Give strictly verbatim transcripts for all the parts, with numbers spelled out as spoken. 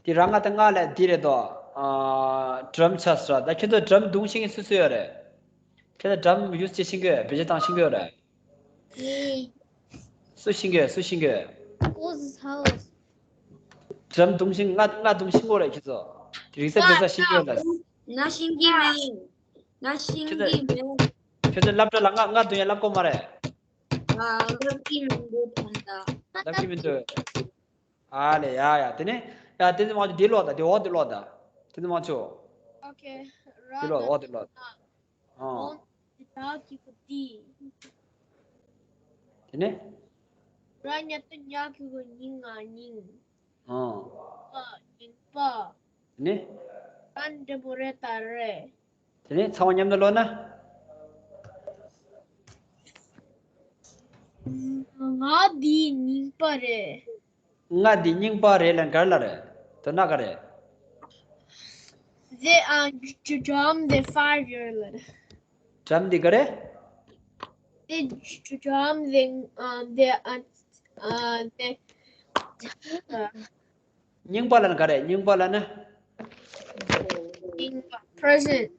དེ་ར་ང་ད་ང་ལ་འདི་རེད་དོ། ཨ། ཌམ་ཆགས་སོང་ར། ད་ཁྱེད་ཚོ་ཌམ་རྡུང་ཤེས་མཁན་སུ་སུ་ཡོད་རེད། ཁྱེད་ཚོ་ཌམ་ཡུ་སི་བྱེད་ཤེས་ཀྱི་ཡོད། བེད་སྤྱོད་བཏང་ཤེས་ཀྱི་ཡོད་རེད། སུ་ཤེས་ཀྱི་ཡོད། སུ་ཤེས་ཀྱི་ཡོད། Whose house? ཌམ་རྡུང་ཤེས། ང་ང་རྡུང་ཤེས་ཀྱི་ཡོད་རེད། ཁྱེད་ཚོ་རིག་རྩལ་སྤེལ་ས་ཤེས་ཀྱི་ཡོད་རེད། ང་ཤེས་ཀྱི་མིན། ང་ཤེས་ཀྱི་མིན། ཁྱེད་ཚོ་སློབ་གྲྭ་ལ་ང་ང་རྡུང་ཡ་བསླབ་ཀྱི་མ་རེད། ཨ། བསླབ་ཀྱི་མི་འདུག་ད་ལྟ། བསླབ་ཀྱི་མི་འདུག་ཨ་ལེ། ཡ་ཡ། དེ་ནས་ཡ་དེ་ནས་མ་བྱུང་འདི་ཀློག་དང་། དེ་འོག་དེ་ཀློག་དང་། དེ་ནས་མ་བྱུང་། ཨོ་ཁེ། ར་འདི་ཀློག། འོག་དེ་ཀློག་དང་། ཨོ། འོ་འདི་ད་གི་གུ་འདི། དེ་ནས། ར་ཉ་ཏ་ཉ་གི་གུ་ཉིང་ང་ཉིང་། ཨོ། པ་ཉིང་པ། དེ་ནས། ར་འབྲས་བུ་རེ་ད་རེད། དེ་ནས་ཚང་མ་མཉམ་དུ་ཀློག་ན། ང་འདི་རྙིང་པ་རེད། ང་འདི་རྙིང་པ་རེད་ལབ་ན་ག་རེ་ལབ་རེད། དོན་དག་ག་རེ། They are j- j- drum the fire ལབ་རེད། ཌམ་འདི་ག་རེ། They j- j- drum the uh, the uh, uh, the རྙིང་པ་ལབ་ན་ག་རེ། རྙིང་པ་ལབ་ན། རྙིང་པ། Present.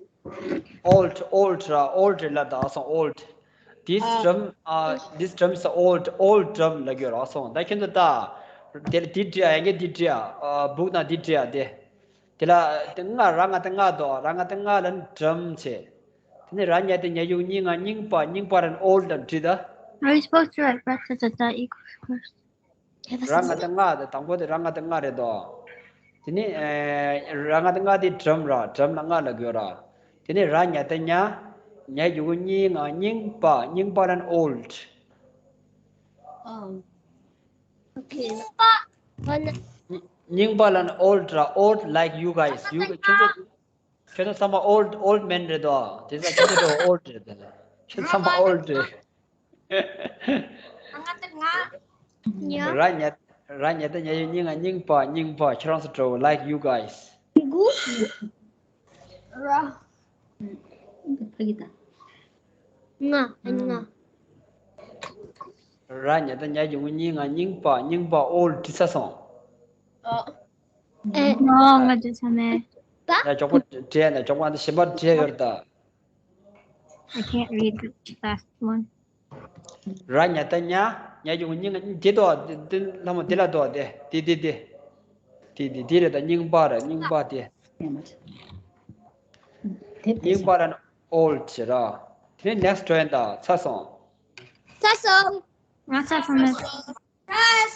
Old, old ར། Old ལབ་ད་སོང་། Old. This ཨ། drum, uh, this drum is old, old drum ལབ་ཀྱི་ཡོད་ར་སོང་། ད་ཁྱེད་ཚོ་ད། དེ་ལ་འདི་བྲིས་ཨ། ཡ་གི་འདི་བྲིས་ཨ། སྦུག་ནང་འདི་བྲིས་ཨ། དེ། དེ་ལ་དེ་ང་ར་ང་ད་ང་དོ། ར་ང་ད་ང་ལ་ཌམ་བྱས། དེ་ནས་ར་ཉ་ཏ་ཉ་གི་གུ་ཉིང་ང་རྙིང་པ། རྙིང་པ་ལབ་ན་old ལབ་བྲིས་ད། Are you supposed to write ra ta ta ta equals first? ར་ང་ད་ང་དང་། དང་པོ་དེ་ར་ང་ད་ང་རེད་དོ། དེ་ནས་ཨེ། ར་ང་ད་ང་དེ་ཌམ་ར། ཌམ་ལ་ང་ལབ་ཀྱི་ཡོད་ར། དེ་ནས་ར་ཉ་ཏ་ཉ། ཉ་གི་གུ་ཉིང་ང་རྙིང་པ། རྙིང་པ་ལབ་ན་old. ཨོ། ཨོ་ཁེ། རྙིང་པ་ལབ་ན། རྙིང་པ་ལབ་ན་old ར། Old like you guys. You ཁྱོད་ཚོ། ཁྱོད་ཚོ་ཚང་མ་old, old man རེད་དོ། དེ་ཚོ་ཁྱོད་ཚོ་old རེད་དེ། ཁྱོད་ཚང་མ་old རེད། ང་ད་ང་། ཉ། ར་ཉ། ར་ཉ་ཏ་ཉ་གི་གུ་ཉིང་ང་རྙིང་པ། རྙིང་པ། ཁྱེད་རང་ཚོ་འདྲ་བོ། like you guys. གུ། ར། ཕ་གི་ད། ང་། ང་། ར་ཉ་ཏ་ཉ་གི་གུ་ཉིང་ང་རྙིང་པ། རྙིང་པ་old བྲིས་ཚར་སོང་། ཨ། ཨེ། ཨོ། ང་བྲིས་ཚར་མེད། ད། ཡ་མགྱོགས་པོ་བྲིས་ན། མགྱོགས་པོ་འདི་གཞན་པ་བྲིས་ཡོད་ད། I can't read the last one. ར་ཉ་ཏ་ཉ། ཉ་གི་གུ་ཉིང་ང་། འདི་དོ། འདི་ལྷ་མོ་འདི་ལ་དོ། འདི་འདི་འདི་འདི། འདི་འདི་འདི་རེད་ད། རྙིང་པ་རེད། རྙིང་པ་འདི། རྙིང་པ་ལབ་ན་old བྱེད་ར། དེ་ནས་next འགྲོ་ཡིན་ད། ཚར་སོང་། ཚར་སོང་། ང་ཚར་སོང་མེད།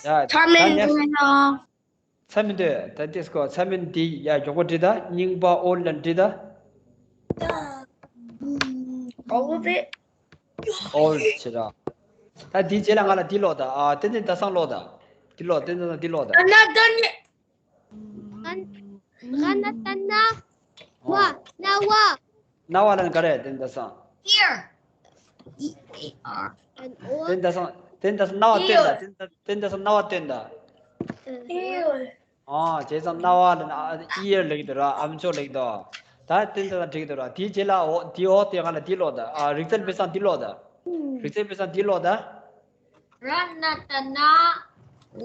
ཡ། ཚར་མེད། ད་next ཚར་མི་འདུག་ད་འདི་སྐོར་ཚར་མི་འདི་ཡ་མགྱོགས་པོ་འབྲི་ད། རྙིང་པ་old ལ་འབྲི་ད། All of it? Old བྱེད་ར། ད་འདི་རྗེས་ལ་ང་ལ་འདི་ཀློག་ད། ཨ། ཏན་ཏན་ད་སང་ཀློག་ད། འདི་ཀློག་ཏན་ཏན་འདི་ཀློག་ད། Another. ར་ན་ཏ་ན། ཝ། ན་ཝ། ན་ཝ་ལབ་ན་ག་རེ། ཏན་ཏན་ད་སང་། Here. E A R. And ཏན་ཏན་ད་སང་། ཏན་ཏན་ད་སང་ན་ཝ་སྟོན་ད། ཏན་ཏན་ཏན་ཏན་ད་སང་ན་ཝ་སྟོན་ད། Here. ཨོ། བྱས་ཙང་ན་ཝ་ལབ་ན་ཨ། ear ལབ་ཀྱི་འདུག་ར། ཨམ་ཅོག་ལབ་ཀྱི་འདུག་ད་ཏན་ཏན་ད་འགྲིག་གི་འདུག་ར། དེའི་རྗེས་ལ་འོ། དེའི་འོག་དེ་ང་ལ་འདི་ཀློག་ད། ཨ། རིག་རྩལ་དཔེ་བཟང་འདི་ཀློག་ད། རིག་རྩལ་དཔེ་བཟང་འདི་ཀློག་ད། ར་ན་ཏ་ན།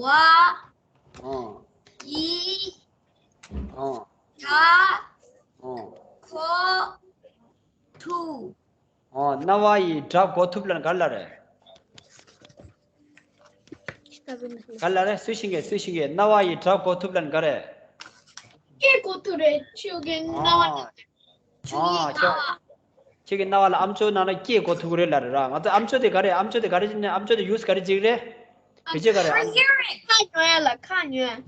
ཝ། ཨོ། ཡི། ཨོ། ད། ཨོ། ཁོ། ཐུ། ཨོ། རྣ་བ་ཡི་སྒྲ་གོ་ཐུབ་ལབ་ན་ག་རེ་ལབ་རེད། ག་རེ་ལབ་རེད། སུས་ཤེས་ཀྱི། སུས་ཤེས་ཀྱི། རྣ་བ་ཡི་སྒྲ་གོ་ཐུབ་ལབ་ན་ག་རེ། སྐད་གོ་ཐུབ་རེད། ཁྱོད་ཀྱི་རྣ་བ། ཨོ། ཁྱོད་ཀྱི་ཨོ། རྣ་བ། ཁྱོད་ཀྱི་རྣ་བ་ལ་ཨམ་ཅོག་ནང་ལ་སྐད་གོ་ཐུབ་ཀྱི་རེད་ལབ་རེད་ར། ང་ཚོ་ཨམ་ཅོག་དེ་ག་རེ། ཨམ་ཅོག་དེ་ག་རེ་བྱས་ནས། ཨམ་ཅོག་དེ་ཡུ་སི་ག་རེ་བྱེད་ཀྱི་རེད། བེད་སྤྱོད་ག་རེ། ཁ་ཉོན་ལ་ཁ་ཉོན།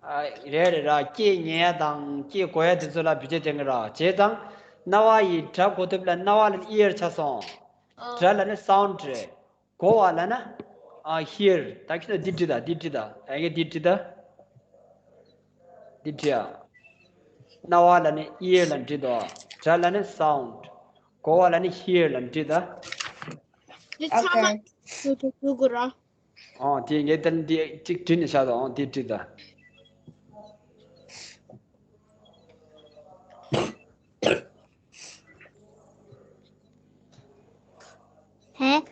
ཨ། རེད་རེད་ར། སྐད་ཉན་ཡ་དང་སྐད་གོ་ཡ་དེ་ཚོ་ལ་བེད་སྤྱོད་བསྟན་གྱི་ར། བྱས་ཙང་རྣ་བ་ཡི་སྒྲ་གོ་ཐུབ་ལ་རྣ་བ་ལ་ear ཆགས་སོང་། ཨ། སྒྲ་ལ་ནི་sound རེད། གོ་བ་ལ་ན། ཨ། hear། ད་ཁྱོད་འདི་འབྲི་ད། འདི་འབྲི་ད། ཨ། ངས་འདི་འབྲི་ད། འདི་འབྲི་ཡ། རྣ་བ་ལ་ནི་ear ལ་འབྲི་དོ། སྒྲ་ལ་ནི་sound། གོ་བ་ལ་ནི་hear ལ་འབྲི་ད། འདི་ཚང་མ། Okay. འདུག་འདུག་འདུག་གོ་ར། ཨོ། དེ་ངས་ད་འདི་གཅིག་བྲིས་ནས་བཞག་དང་། ཨོ། དེ་བྲིས་དང་། ཧེ།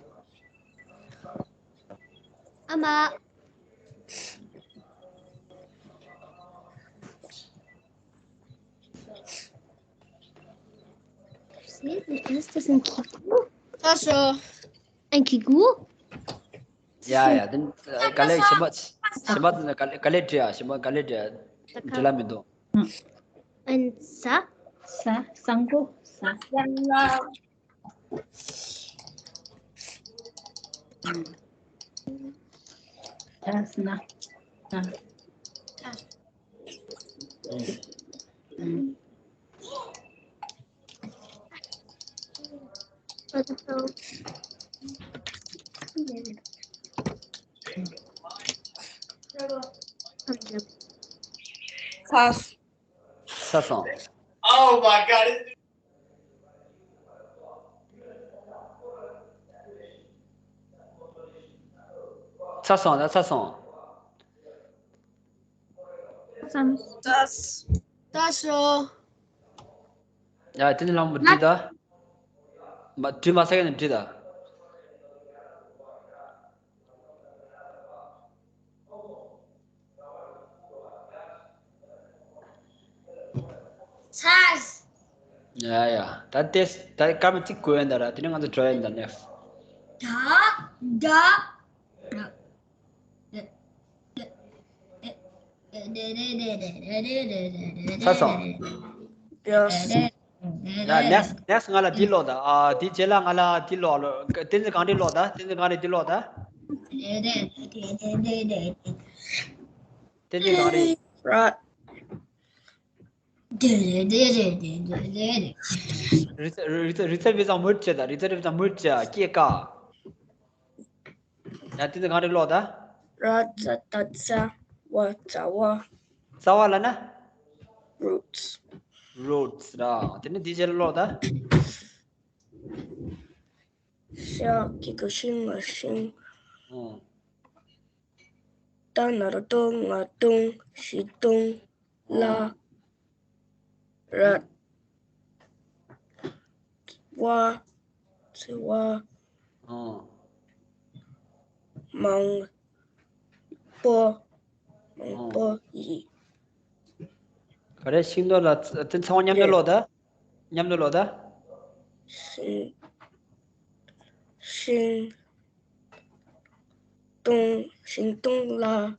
ཨ་མ། This doesn't keep. Also, and Kigu? Yeah, yeah. Then, uh, ག་ལེ་ཞིམ་པ་ཞིམ་པ་ག་ལེ་ག་ལེ་བྲིས་ཨ། ཞིམ་པ་ག་ལེ་བྲིས་ཨ། བྲིས་ལ་མི་འདུག And sa? Sa, sango, sa. Tas na. Kas. Sa song. Oh my god. Sa song, sa song. Sa. Sa so. ཡ། དེ་ནི་ལམ་བུ་བྲིས་ད། མ་བྲིས་མ་ཟེར་ག་ནས་བྲིས་ད། Sas. ཡ་ཡ། ད་དེ་ད་སྐར་མ་གཅིག་གོ་ཡིན་ད་ར། དེ་ནས་ང་ཚོ་འགྲོ་ཡིན་ད། Next. Da, da, da. ཚར་སོང་། Yes. ཡ། next, next ང་ལ་འདི་ཀློག་ད། ཨ། འདི་རྗེས་ལ་ང་ལ་འདི་ཀློག་ལོ། བསྟན་འཛིན་གངས་རི་ཀློག་ད། བསྟན་འཛིན་གངས་རི་འདི་ཀློག་ད། བསྟན་འཛིན་གངས་རི། རི་རྩེ་རི་རྩེ་རི་རྩེ་བི་ཙང་མུར་ཅེ་ད། རི་རྩེ་རི་ཙང་མུར་ཅེ་སྐྱེ་ཀ། ཡ། དེ་ཚོ་གང་རེད་ཀློག་ད། ར་ཙ་ད་ཙ་བ་ཙ་བ། རྩ་བ་ལ་ན། Roots. Roots ར། དེ་ནས་འདི་རྗེས་ལ་ཀློག་ད། ཤ་གི་གུ་ཤིང་ང་ཤིང་། ཨོ། ད་ན་རོ་ཏོ་ང་སྟོང་ཤིང་སྟོང་། ལ། ར། བ། ཚེ་བ། ཨོ། མང་པོ། མང་པོ་ཡིན། ག་རེ། ཤིང་སྡོང་ལ་ཚ་དེ་ཚང་མ་མཉམ་དུ་ཀློག་ད། མཉམ་དུ་ཀློག་ད། ཤིང་། ཤིང་། སྡོང་། ཤིང་སྡོང་ལ། ཨུམ།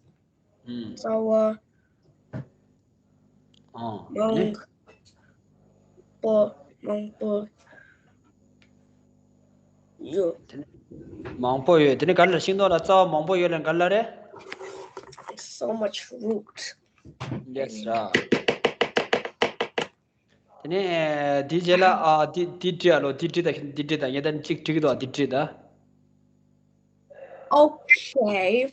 རྩ་བ། ཨང་། མང་པོ། མང་པོ་ཡོད། དེ་ནི་མང་པོ་ཡོད། དེ་ནི་ག་ལ། ཤིང་སྡོང་ལ་རྩ་བ་མང་པོ་ཡོད་ལ་ག་ལ་རེད། So much root. Yes ར། དེ་ནས་འདིའི་རྗེས་ལ། ཨ། འདི་འདི་བྲིས་ཨ་ལོ། འདི་བྲིས་དང་འདི་བྲིས་དང་། ངས་ད་གཅིག་བྲིས་ཀྱི་འདུག་འདི་བྲིས་དང་། Okay.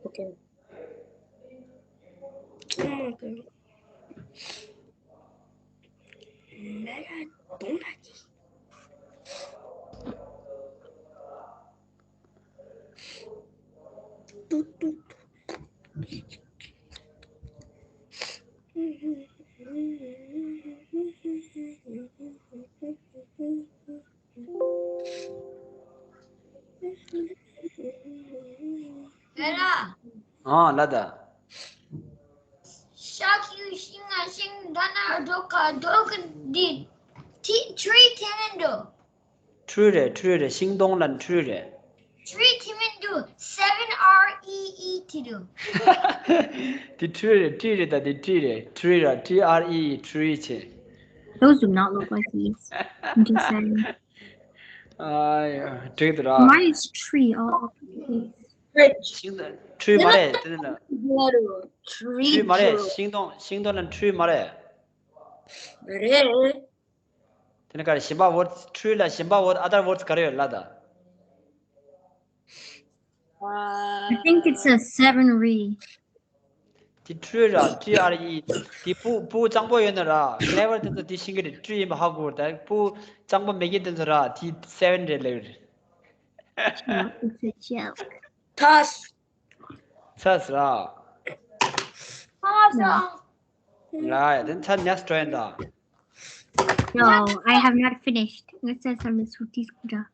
Okay. Oh my god. Mega don't like it. ཨ་ལ་ད། ཤ་གི་གུ་ཤིང་ང་ཤིང་། ད་ན་རོ་ཏོ་ག་སྡོང་། འདི་ཏི་ཏྲི་ཏི་མིན་འདུག་ཏྲི་རེད། ཏྲི་རེད། ཤིང་སྡོང་ལ་ཏྲི་རེད། ཏྲི་ཏི་མིན་འདུག seven R E E ཏི་འདུག་འདི་ཏྲི་རེད། ཏྲི་རེད་ད། འདི་ཏྲི་རེད། ཏྲི་ར། T R E E ཏྲི་བྱས། Those do not look like these. I'm just saying. ཨ་ཡ། འགྲིག་འདུག་ར། Why is tree all over the place? ཤིང་སྡོང་ཏྲི་མ་རེད། དེ་ནི་ཏྲི་མ་རེད། ཤིང་སྡོང་། ཤིང་སྡོང་ལ་ཏྲི་མ་རེད། རེད། དེ་ནི་ག་རེ། གཞན་པ་words། ཏྲི་ལ་གཞན་པ་words། other words ག་རེ་ཡོད་ལ་ད། I think it's a seven re. དེ་ཏྲི་ར། T R E E དེ་སྤུ་སྤུ་གཙང་པོ་ཡོད་ན་ར། clever དེ་ཚོ་དེ་ཤེས་ཀྱི་རེད། ཏྲི་ཡིན་པ་ཧ་གོ་ར། ད་སྤུ་གཙང་པོ་མེད་མཁན་དེ་ཚོ་ར། དེ་seven རེད་ལབ་རེད། It's a joke. Pass. ཚར་སོང་། ཚར་སོང་། ཡ་ཡ། དེ་ཚར། next འགྲོ་ཡིན་ད། No, I have not finished. Let's say some sweeties. ཁྱོད་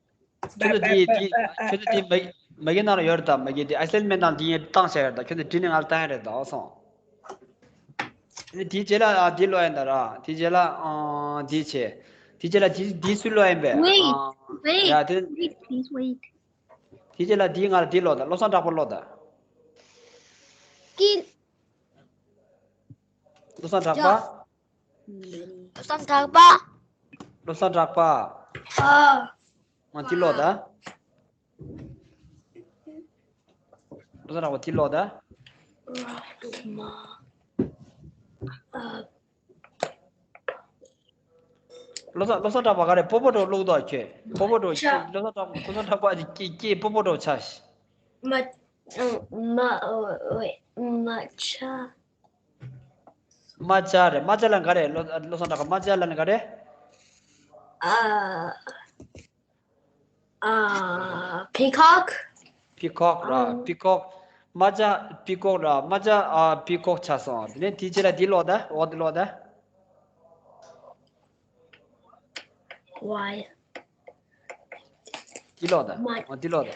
ཚོ་དེ་དེ་ཁྱོད་ཚོ་དེ་མ་ མ་གི་ནང་ལ་ཡོད་རེད་ད། མ་གི་དེ་ཨའི་སེན་མེན་ནང་དེ་ཡིན་བཏང་བྱས་ཡོད་རེད་ད། ཁྱོད་ཚོ་བྲིས་ནས་ང་ལ་བཏང་ཡ་རེད་ད། འོ་སོང་། ཨ་ནི་དེའི་རྗེས་ལ་ཨ་དེ་ཀློག་ཡིན་ད་ར། དེའི་རྗེས་ལ་ཨ་དེ་བྱས། དེའི་རྗེས་ལ་དེ་དེ་སུས་ཀློག་ཡིན་པས། Wait, ཨ། wait, ཡ་དེ། Wait, please wait. དེའི་རྗེས་ལ་དེའི་ང་ལ་དེ་ཀློག་ད། བློ་བཟང་གྲགས་པ་ཀློག་ད། ཀི། བློ་བཟང་གྲགས་པ། བློ་བཟང་གྲགས་པ། བློ་བཟང་གྲགས་པ། ཨ། ང་དེ་ཀློག་ད། བློ་བཟང་གྲགས་པ་དེ་ཀློག་ད། བློ་བཟང་། བློ་བཟང་གྲགས་པ་ག་རེ། སྤོ་བོ་འདྲ་བོ་ཀློག་དོ་ཁྱོད། སྤོ་བོ་འདྲ་བོ། ཆ། བློ་བཟང་གྲགས། བློ་བཟང་གྲགས་པ་གི་སྐད་སྐད་སྤོ་བོ་འདྲ་བོ་ཆགས་ཤག་མ། མ། མ་ཆ། རྨ་བྱ་རེད། རྨ་བྱ་ལབ་ན་ག་རེ། བློ་བློ་བཟང་གྲགས་པ། རྨ་བྱ་ལབ་ན་ག་རེ། ཨ། ཨ། Peacock. Peacock ར། ཨ། Peacock. རྨ་བྱ་པི་ཀོག་ར། རྨ་བྱ་ཨ་པི་ཀོག་ཆགས་སོང་། དེ་ནས་དེའི་རྗེས་ལ་འདི་ཀློག་ད། འོ་འདི་ཀློག་ད། Why? འདི་ཀློག་ད། མ། འོ་འདི་ཀློག་ད།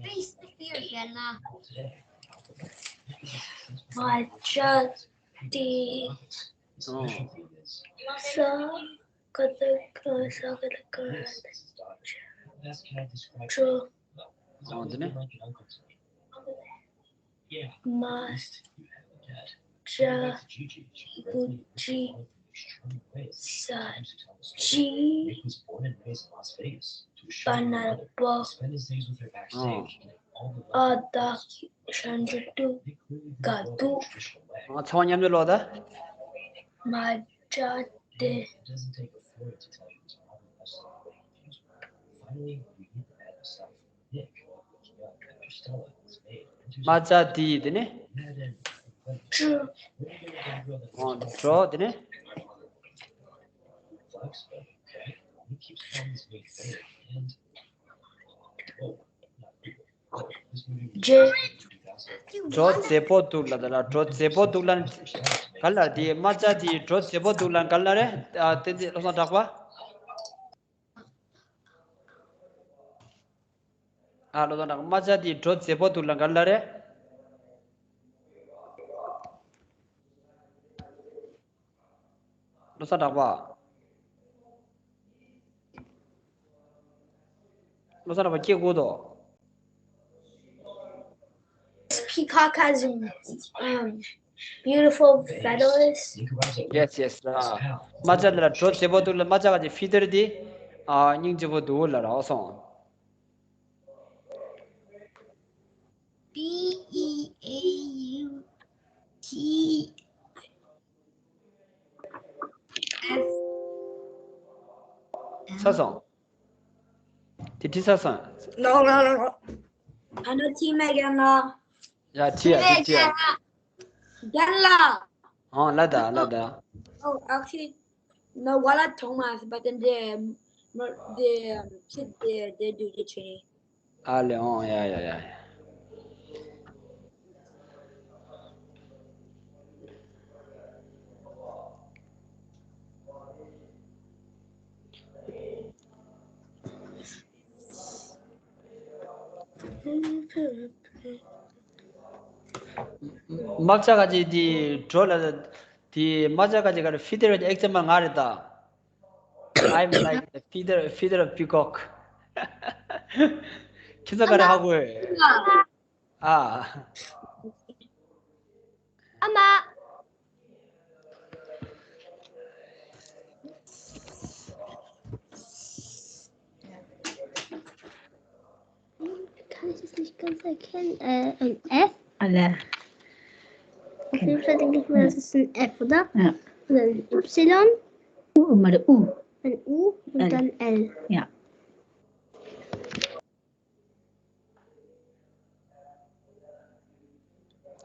Face the fear, Jenna. My just the so good the good so good the good. True. འོ་འདི་ནི། མ། ཇ། བུ་ཅི། ས། ཅི། པ་ན་པོ། ཨ། ཨ་ད་ཤན་ཇུ་ཏུ་ག་དུ། ཨ། ཚང་མ་མཉམ་དུ་ཀློག་ད། མ་ཇ་དེ། རྨ་བྱ་དེ་ཡི་དེ་ནི། ཨོ་འགྲོ་དེ་ནི། ཇེ། གྲོ་མཛེས་པོ་འདུག་ལབ་ད་ལ། གྲོ་མཛེས་པོ་འདུག་ལབ་ན་ག་ལ་དེ། རྨ་བྱ་དེ་གྲོ་མཛེས་པོ་འདུག་ལབ་ན་ག་ལ་རེད། ཨ་བསྟན་འཛིན་བློ་བཟང་གྲགས་པ། ཨ་བློ་བཟང་གྲགས། རྨ་བྱ་དེ་གྲོ་མཛེས་པོ་འདུག་ལབ་ན་ག་ལ་རེད། བློ་བཟང་གྲགས་པ། བློ་བཟང་གྲགས་པ་སྐད་གོ་དོ། Peacock has, um, beautiful feathers. Yes, yes. ར། རྨ་བྱ་ལ་གྲོ་མཛེས་པོ་འདུག་ལབ། རྨ་བྱ་ག་ཅིག་ཕི་ཐར་དེ་ཨ་སྙིང་རྗེ་པོ་འདུག་ལབ་ར། འོ་སོང་། B E A U T F L. ཚར་སོང་། དེ་བྲིས་ཚར་སོང་། No, no, no, no. ཨ་ནི་ཐི་མེ་གན་ལ། ཡ་ཐི་ཡ་ཐི་ཐི་ཡ། གན་ལ། ཨང་ལ་ད་ལ་ད། Oh, actually, no, what I told my husband, but then they, they, they, they do the change. ཨ་ལེ་ཨོང་། ཡ་ཡ་ཡ་ཡ། རྨ་བྱ་ག་ཅིག་དེ་གྲོ་ལ་དེ། རྨ་བྱ་ག་ཅིག་ག་རེ། ཕི་ཐར་གྱི་ཨེག་ཛམ་པལ་ང་རེད་ད། I'm like the feather, feather of peacock. ཁྱེད་ཚོ་ག་རེ་ཧ་གོ་ཡོད། ཨ། ཨ་མ། Kann ich es nicht ganz erkennen. Äh, ein F? Alle. Auf jeden Fall denke ich mal, dass es ein F, oder? Ja. Und dann ein Y. U, mal U. Ein U und L. Dann L. Ja.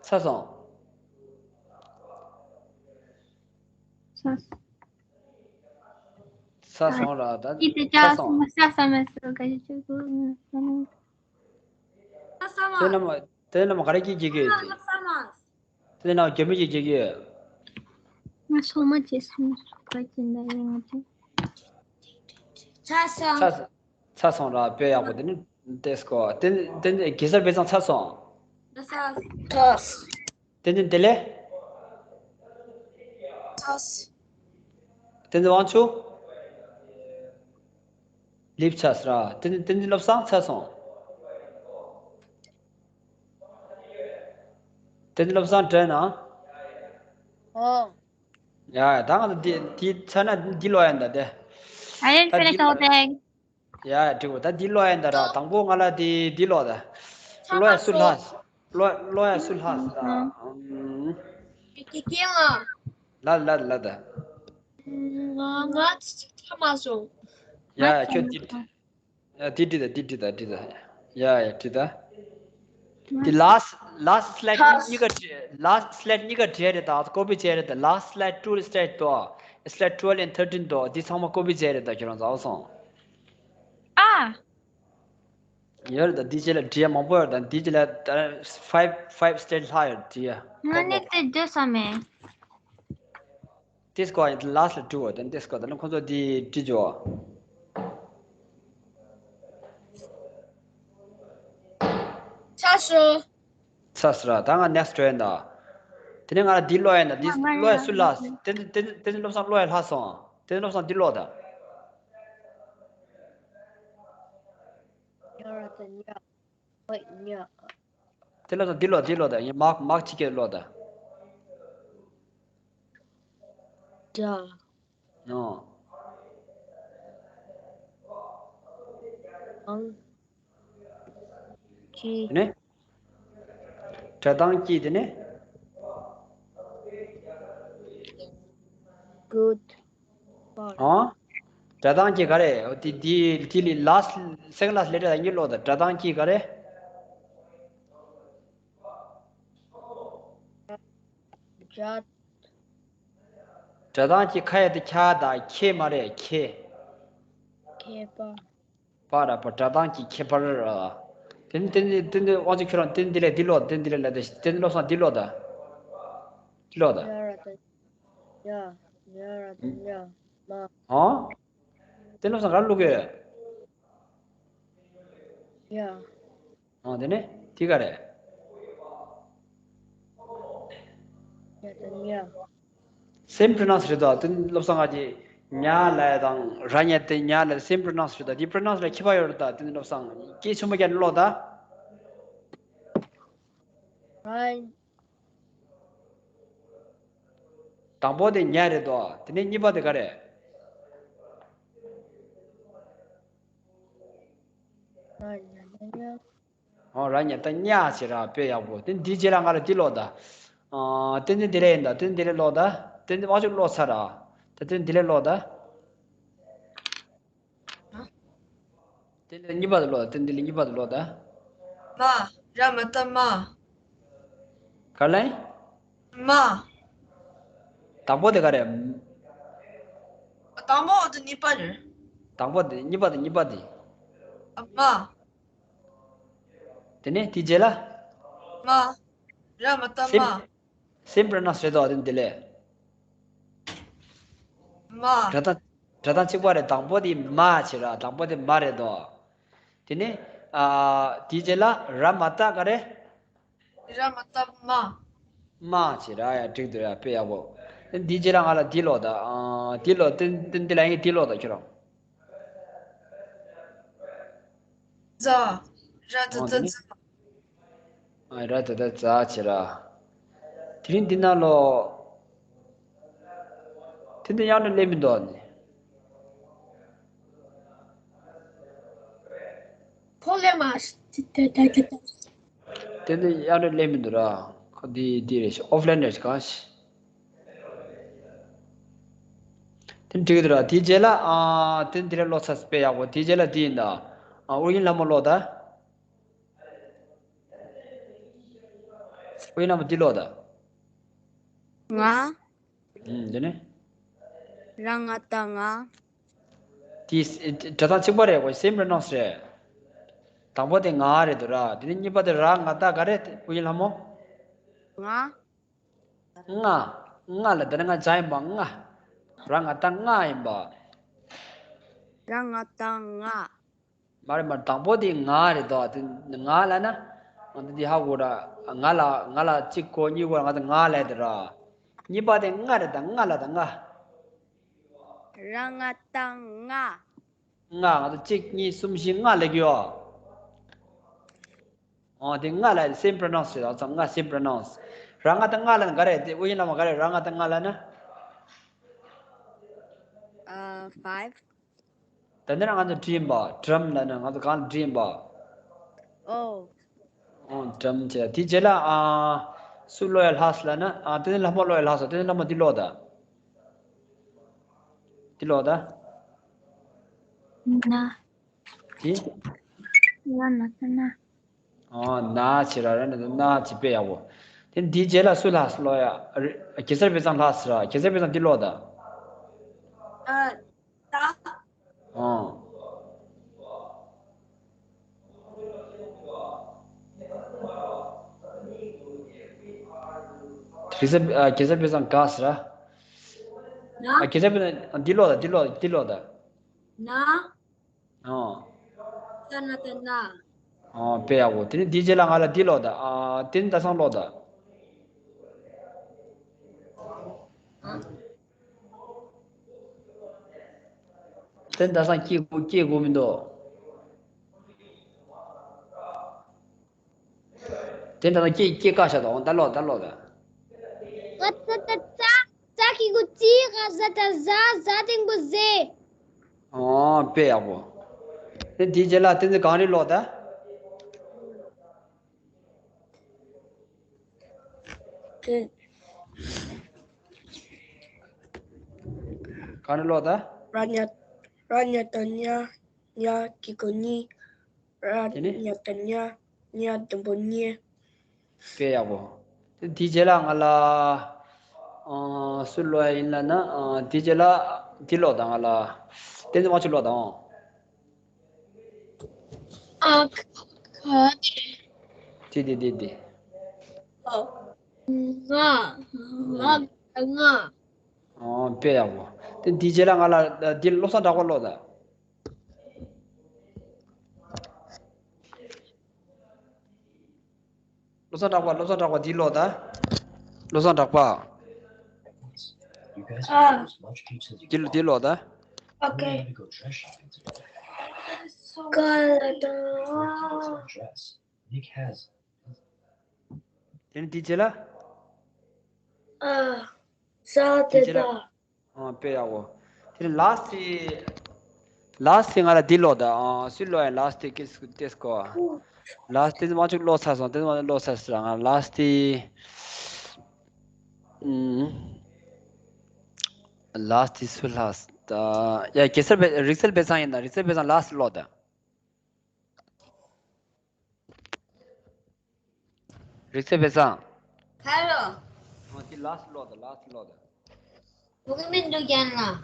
ཚར་སོང་། ཚར་སོང་། ཚར་སོང་ར་ད། ཚར་སོང་། དེ་རྣམས་དེ་རྣམས་ག་རེ་སྐད་རྒྱག་གི་ཡོད། དེ་རྣམས་རྒྱ་མི་གིས་རྒྱག་གི་ཡོད། ང་སོ་མ་བྱེད་སོང་། ག་ཅི་འདྲ་ཡིན་ང་ཚོ། ཚར་སོང་། ཚར་ཚར་སོང་ར། དཔེ་ཡག་པོ། དེ་ནི་ཏེས་ཀོ། དེ་དེ་གེ་སར་དཔེ་ཚང་ཚར་སོང་། ཚར་སོང་། དེ་ནི་དེ་ལས། ཚར་སོང་། དེ་ནི་དབང་ཕྱུག་ལིབ་ཆགས་ར། དེ་ནི་དེ་ནི་བློ་བཟང་ཚར་སོང་། དེ་ནི་བློ་བཟང་དྲན་ན། ཨོ། ཡ་ཡ། ད་ང་ཚོ་འདི་འདི་ཚར་ན་འདི་ཀློག་ཡ་ཡིན་ད་དེ། I didn't ད་finish འདི the whole thing. ཡ་ཡ། འགྲིག་པ། ད་འདི་ཀློག་ཡ་ཡིན་ད་ར། དང་པོ་ང་ལ་འདི་འདི་ཀློག་ད། ཀློག་ཡ་སུ་ལྷག་ཀློག་ཀློག་ཡ་སུ་ལྷག་ད། ཨམ། ཀེ་ཀེ་ལ། ལ་ལ་ལ་ད། ང་ང་ཚ་མ་སོང་། ཡ་ཡ། ཁྱོད་འདི། ཡ། དེ་འདྲི་ད། དེ་འདྲི་ད། འདྲི་ད། ཡ་ཡ། འདྲི་ད། དེ་last last slide གཉིས་ཀ་བྲིས། last slide གཉིས་ཀ་བྲིས་རེད་ད། copy བྱས་རེད་ད། last slide two slide དོ། slide twelve and thirteen དོ། འདི་ཚང་མ་copy བྱས་རེད་ད། ཁྱོད་རང་ཚ་བ་སོང་། ཨ། ཡོད་རེད་ད། འདི་རྗེས་ལ་བྲིས་མང་པོ་ཡོད་ད། འདི་རྗེས་ལ་ད་five five slide ལྷག་ཡོད་བྲིས་ཡ། ང་ནི་དེ་འདྲི་ས་མེད། དེ་སྐོར་ཡིན། last ལ་བྲིས་བ་དང་དེ་སྐོར་དང་ཁོང་ཚོ་དེ་བྲིས་འཇོག་ཆ་ཤོ། ཚ་སི་ར། ད་ང་next འགྲོ་ཡིན་ད། དེ་ནས་ང་ལ་འདི་ཀློག་ཡིན་ད། འདི་ཀློག་ཡ་སུ་ལ། དེ་དེ་དེ་བློ་བཟང་ཀློག་ཡ་ལྷག་སོང་། དེ་བློ་བཟང་འདི་ཀློག་ད། ཉ་ར་ད་ཉ། ཉ། དེ་ལ་འདི་ལོ། འདི་ལོ་ད། ཡིན་མག་མག་ཅིག་གེ་ལོ་ད། ད། ཨོ། ཨང་། ཅི། དེ་ནས། སྒྲ་གདངས་ཀྱི་དེ་ནས། གུཌ། ཨང་། སྒྲ་གདངས་ཀྱི་ག་རེ། འོ་དེ་དེ་དེ་ལི་last second last letter གཉིས་ཀློག་ད། སྒྲ་གདངས་ཀྱི་ག་རེ། སྒྲ། སྒྲ་གདངས་ཀྱི་ཁ་ཡ་དེ་ཁྱ་ད་ཁྱེ་མ་རེད། ཁྱེ། ཁྱད་པར། པ་ར་པ། སྒྲ་གདངས་ཀྱི་ཁྱད་པར་ར། དེ་ནི་དེ་ནི་དེ་ནི་དབང་ཕྱུག་ཁྱོད་རང་དེ་ནི་འདི་ལས་འདི་ལོ། དེ་ནི་འདི་ལས་ལ་དེ་དེ་ནི་བློ་བཟང་འདི་ལོ་ད། འདི་ལོ་ད། ཡ་ར་ད། ཡ། ཡ་ར་ད་ཡ། མ། ཨང་། དེ་ནི་བློ་བཟང་ག་རེ་བླུག་གི་ཡོད། ཡ། ཨང་། དེ་ནས་དེ་ག་རེ། ཡ་དང་ཡ། same pronounce རེད་དོ། དེ་བློ་བཟང་ང་ཅི་ཉ་ལ་དང་ར་ཉ་དེ་ཉ་ལ་same pronounce རེད་དོ། དེ་pronounce ལ་ཁྱད་པར་ཡོད་རེད་ད། དེ་བློ་བཟང་སྐད་ཆུང་མ་རྒྱག་ནས་ཀློག་ད། ར། དང་པོ་དེ་ཉ་རེད་དོ། དེ་ནས་གཉིས་པ་དེ་ག་རེ། ར་ཉ་ཉ་ཉ། ཨོ། ར་ཉ་ད་ཉ་བྱེད་ར། དཔེ་ཡག་པོ། དེ་འདི་རྗེས་ལ་ང་ལ་འདི་ཀློག་ད། ཨ། དེ་འདི་འདི་ལས་ཡིན་ད། དེ་འདི་ལས་ཀློག་ད། དེ་འདི་དབང་ཕྱུག་ཀློག་ཚར་ར། ད་དེ་འདི་ལས་ཀློག་ད། དེ་འདི་ལས་གཉིས་པ་དེ་ཀློག་ད། དེ་འདི་ལས་གཉིས་པ་དེ་ཀློག་ད། མ། ར་མ་ཏ་མ། ག་ལ་ཡིན། མ། དང་པོ་དེ་ག་རེ། དང་པོ་འོ་དེ་གཉིས་པ་རེད། དང་པོ་དེ། གཉིས་པ་དེ། གཉིས་པ་དེ། ཨ། མ། དེ་ནས་དེ་རྗེས་ལ། མ། ར་མ་ཏ་མ། same same pronounce རེད་དོ། དེ་འདི་ལས། མ། སྒྲ་གདངས་སྒྲ་གདངས་གཅིག་པ་རེད། དང་པོ་དེ་མ་བྱེད་ར། དང་པོ་དེ་མ་རེད་དོ། དེ་ནས། ཨ། དེ་རྗེས་ལ་ར་མ་ཏ་ག་རེ། ར་མ་ཏ་མ། མ་བྱེད་ར། ཡ། འགྲིག་འདུག་ཡ། དཔེ་ཡག་པོ། དེ་འདི་རྗེས་ལ་ང་ལ་འདི་ཀློག་ད། ཨ། འདི་ཀློག་དེ་འདི་འདི་ལ་ཡིན། འདི་ཀློག་ད་ཁྱོད་རང་། ཛ། ར་ད་ཨོ། ད་དེ་ནས། ཛ། ཨ། ར་ད་ད་ཛ་བྱེད་ར། དེ་རིང་འདི་ན་ལོ། དེ་འདི་ཡང་ན་ལེ་མི་འདུག་ནི། ཕོ་ལེ་མ་ཤི་ཏི་ཏི་ཏི་ཏི་ཏི། དེ་འདི་ཡང་ན་ལེ་མི་འདུག་ར། ཁོ་འདི་འདི་རེད་ཤག་ཨོཕ་ལན་རེད་ཤག་གང་ཤི། དེ་འགྲིག་གི་འདུག་ར། དེའི་རྗེས་ལ། ཨ། དེ་འདི་རེད། ཀློག་ཚར། དཔེ་ཡག་པོ། དེའི་རྗེས་ལ་འདི་ཡིན་ད། ཨ། ཨོ་རྒྱན་ལྷ་མོ་ཀློག་ད། ཨོ་རྒྱན་ལྷ་མོ་འདི་ཀློག་ད། ང་། ཨུམ། དེ་ནས། ར་ང་ད་ང་། དེ་སྒྲ་གདངས་གཅིག་པ་རེད། ཁོ་same pronounce རེད། དང་པོ་དེ་ང་རེད་འདུག་ར། དེ་ནས་གཉིས་པ་དེ་ར་ང་ད་ག་རེ། ཨོ་རྒྱན་ལྷ་མོ། ང་། ང་། ང་ལ་དེ་ནི་ང་ཅག་ཡིན་པ་ང་། ར་ང་བཏགས་ང་ཡིན་པ། ར་ང་བཏགས་ང་། མ་རེད་མ་རེད། དང་པོ་དེ་ང་རེད་དོ། དེ་ང་ལ་ན། ང་ཚོ་འདི་ཧ་གོ་ར། ང་ལ་ང་ལ་གཅིག་གོ། གཉིས་གོ་ར། ང་ཚོ་ང་ལ་དེ་ར། གཉིས་པ་དེ་ང་རེད་ད། ང་ལ་ད་ང་། ར་ང་བཏགས་ང་། ང་། ང་ཚོ་གཅིག་གཉིས་གསུམ་བཞི་ལྔ་ལ་གི་ཡོད། ཨོ་དེ་ལྔ་ལ་same pronounce རེད། ཨོ་ཚང་ལྔ་same pronounce། ར་ང་བཏགས་ང་ལ་ན་ག་རེ། དེ་ཨུ་ཡོན་ལ་མ་ག་རེ། ར་ང་བཏགས་ང་ལ་ན། ཨ། five། ད་འདི་ན་ང་ཚོ་བྲིས་ཡིན་པ། drum ལ་ན་ང་ཚོ་གང་ལ་བྲིས་ཡིན་པ། ཨོ། ཨོ་drum བྱས། དེ་རྗེས་ལ་ཨ། སུ་ཀློག་ཡ་ལྷག་སོང་ལབ་ན། ཨ། བསྟན་འཛིན་ལྷ་མོ་ཀློག་ཡ་ལྷག་སོང་། བསྟན་འཛིན་ལྷ་མོ་འདི་ཀློག་ད། འདི་ཀློག་ད། ན། དེ། ན་ན་ན་ན། ཨོ་ན་བྱས་ར། ར་ན་ན་བྱས། དཔེ་ཡག་པོ། དེ་འདི་རྗེས་ལ་སུ་ལྷག་སོང་ཀློག་ཡ། རེ། གེ་སར་དཔེ་བཟང་ལྷག་སོང་ར། གེ་སར་དཔེ་བཟང་འདི་ཀློག་ད། ཨ། ད། ཨོ། རིག་གསར། ཨ། གེ་སར་དཔེ་བཟང་དགའ་སོང་ར། ན། ཨ། གེ་སར་དཔེ་བཟང་འདི་ཀློག་ད། འདི་ཀློག་འདི་ཀློག་ད། ན། ཨོ། ད་ན་ད་ན། ཨོ་དཔེ་ཡག་པོ། དེ་ནི་འདི་རྗེས་ལ་ང་ལ་འདི་ཀློག་ད། ཨ། བསྟན་འཛིན་ཟླ་བཟང་ཀློག་ད། ཨ། བསྟན་འཛིན་ཟླ་བཟང་སྐྱེ་དགོས། སྐྱེ་དགོས་མི་འདུག་དེ་འདྲ་ན་སྐྱེ་སྐྱེ་དཀའ་ཤ་དང་། ད་ཀློག་ད་ཀློག་ད། ང་ད་ད་ཙ། ཙ་གི་གུ་ཙི། ག་ཟ་ད་གཟའ། ཟ་འགྲེང་བུ་གཟེ། ཨོ་དཔེ་ཡག་པོ། དེ་དེའི་རྗེས་ལ་བསྟན་འཛིན་གངས་རི་ཀློག་ད། གངས་རི་ཀློག་ད། ར་ཉ། ར་ཉ་བཏགས་རྙ། རྙ་གི་གུ་རྙི། ར། དེ་ནི། ཉ་བཏགས་རྙ། རྙ་འགྲེང་བུ་རྙེ། དཔེ་ཡག་པོ། དེ་དེའི་རྗེས་ལ་ང་ལ། ཨ། སུ་ཀློག་ཡ་ཡིན་ལབ་ན། ཨ། དེའི་རྗེས་ལ་འདི་ཀློག་དང་། ང་ལ་བསྟན་འཛིན་དབང་ཕྱུག་ཀློག་དང་། ཨ། ཁ། དེ་དེ་དེ་དེ། ཨོ། ང་། ང་། ང་། ཨོ་དཔེ་ཡག་པོ། དེ་དེའི་རྗེས་ལ་ང་ལ་འདི་བློ་བཟང་གྲགས་པ་ཀློག་དང་། བློ་བཟང་གྲགས་པ། བློ་བཟང་གྲགས་པ་འདི་ཀློག་དང་། བློ་བཟང་གྲགས་པ། ཨ། འདི་འདི་ཀློག་དང་། ཨོ་ཁེ། ག་ལ་དང་། དེ་ནི་འདི་རྗེས་ལ། ཨ། ས་དེ་དེ་རྗེས་ལ། དང་། ཨ། དཔེ་ཡག་པོ། དེ་ནི་last དེ། last དེ་ང་ལ་འདི་ཀློག་དང་། ཨ། སུས་ཀློག་ཡ། last དེ་ཀིས་ཏེས་ཀོ། last དེ་མ་ཅིག་ཀློག་ཚར་སོང་། དེ་མ་ཅིག་ཀློག་ཚར་སོང་། ང་last དེ། ཨུམ། last དེ་སུ་ལྷག་ད། ཡ། གེ་སར་དཔེ། རིག་རྩལ་དཔེ་བཟང་ཡིན་ན། རིག་རྩལ་དཔེ་བཟང་last ཀློག་དང་། རིག་རྩལ་དཔེ་བཟང་། ཧེ་ལོ། ཨོ་དེ་last ཀློག་དང་། last ཀློག་དང་། གོ་གི་མི་འདུག་རྒན་ལགས།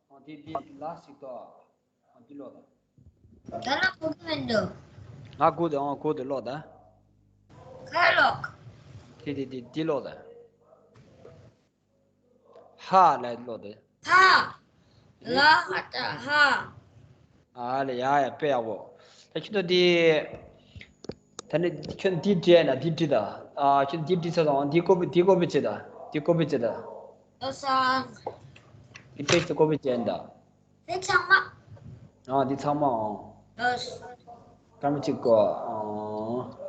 ཨོ་དེ་དེ་last ཞིག་ཏོ། ཨོ་དེ་ཀློག་དང་། ད་ལ་གོ་གི་མི་འདུག་ང་གོ་དང་། ཨོ་གོ་དང་། ཀློག་དང་། ཧེ་ལོ། དེ་དེ་དེ་དེ་ཀློག་དང་། ཧ་ལ་ཀློག་དེ། ཧ། ལ་ཧ་ད་ཧ། ཨ་ལེ། ཡ་ཡ། དཔེ་ཡག་པོ། ད་ཁྱོད་ཚོ་འདི། ད་ནི་ཁྱོད་འདི་བྲིས་ན་འདི་བྲིས་དང་། ཨ། ཁྱོད་འདི་བྲིས་ཚར་སོང་། འདི་ཀོ་པི། འདི་ཀོ་པི་བྱེད་དང་། འདི་ཀོ་པི་བྱེད་དང་། ལོ་སང་། འདི་page དེ་ཀོ་པི་བྱེད་དང་། འདི་ཚང་མ། ཨ། འདི་ཚང་མ། ཨོ། ལོ་སང་། སྐར་མ་གཅིག་གོ། ཨོ།